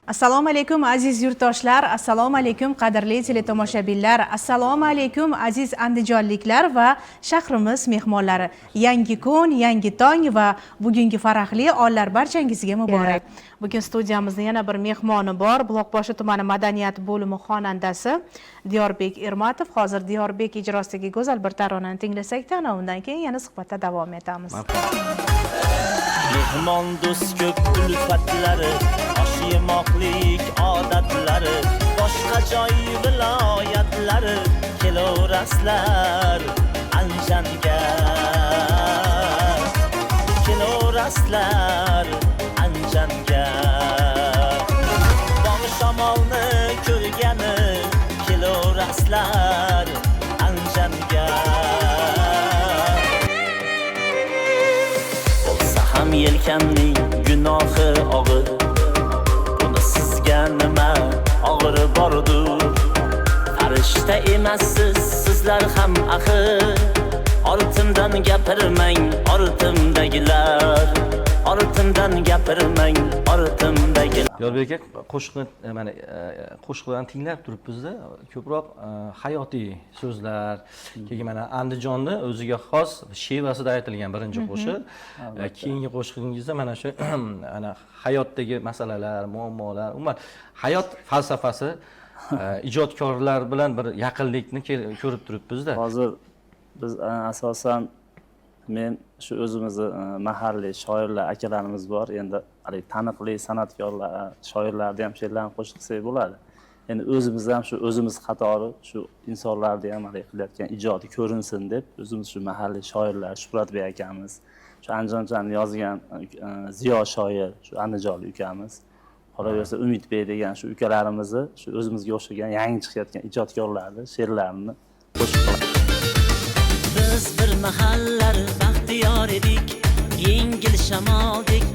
Assalomu alaykum, aziz yurtdoshlar, assalomu alaykum, qadrli teletomoshabinlar, assalomu alaykum, aziz andijonliklar va shahrimiz mehmonlari. Yangi kun, yangi tong va bugungi farahli onlar barchangizga muborak. Bugun studiyamizda yana bir mehmoni bor, Buloqboshi tumani madaniyat bo'limi xonandasi Diyorbek Ermatov. Hozir Diyorbek ijrosidagi go'zal bir taronani tinglasakda, ana undan keyin yana suhbatda davom etamiz. Mehmon do'st, ko'p ulfatlari, osh yemoqlik odatlari, boshqa joy viloyatlari kelovraslar Anjanga, kelovraslar Anjanga. Bog' shamolni ko'rgani kelovraslar Anjanga. Bo'lsa ham yelkamning gunohi og'ir, buni sizga nima og'iri bordur? Farishta emassiz sizlar ham axir, ortimdan gapirmang, ortimdagilar, ortimdan gapirmang, ortimdagilar. Diyorbek aka, qo'shiqni mana qo'shiqlarni tinglab turibmizda, ko'proq hayotiy so'zlar, keyin mana Andijonni o'ziga xos shevasida aytilgan birinchi qo'shiq. Keyingi qo'shig'ingizda mana shu ana hayotdagi masalalar, muammolar, umuman hayot falsafasi, ijodkorlar bilan bir yaqinlikni ko'rib turibmizda. Hozir biz asosan men shu o'zimizni mahalliy shoirlar akalarimiz bor. Endi haligi taniqli san'atkorlar, shoirlarni ham she'rlarini qo'shiq qilsak bo'ladi. Endi o'zimiz ham shu o'zimiz qatori shu insonlarni ham haligi qilayotgan ijodi ko'rinsin deb o'zimiz shu mahalliy shoirlar, Shuhratbek akamiz, shu Andijonchani yozgan Ziyo shoir, shu andijonlik ukamiz, qolaversa Umidbek degan shu ukalarimizni, shu o'zimizga o'xshagan yangi chiqayotgan ijodkorlarni she'rlarini qo'shiq qilamiz. Biz bir mahallar baxtiyor edik, yengil shamoldek.